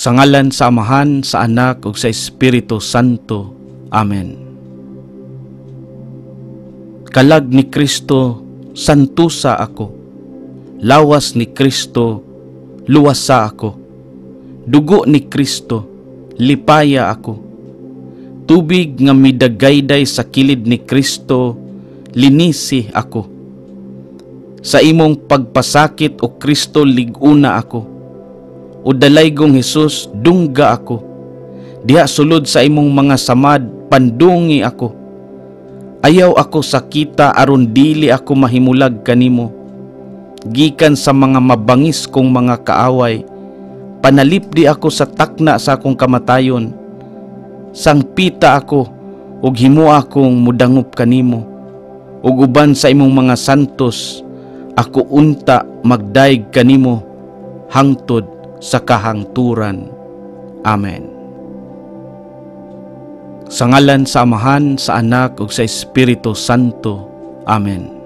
Sa ngalan sa Amahan, sa Anak ug sa Espiritu Santo. Amen. Kalag ni Kristo, santusa ako. Lawas ni Kristo, luwasa ako. Dugo ni Kristo, lipaya ako. Tubig nga midagayday sa kilid ni Kristo, linisi ako. Sa imong pagpasakit, o Kristo, lig-una ako. O dalaygong Hesus, dungga ako. Diha sulod sa imong mga samad, pandungi ako. Ayaw ako sakita aron dili ako mahimulag kanimo. Gikan sa mga mabangis kong mga kaaway, panalipdi ako sa takna sa akong kamatayon. Sangpita ako ug himoa akong mudangop kanimo. Ug uban sa imong mga santos, ako unta magdayeg kanimo hangtod sa kahangturan. Amen. Sa ngalan sa Amahan, sa Anak ug sa Espiritu Santo. Amen.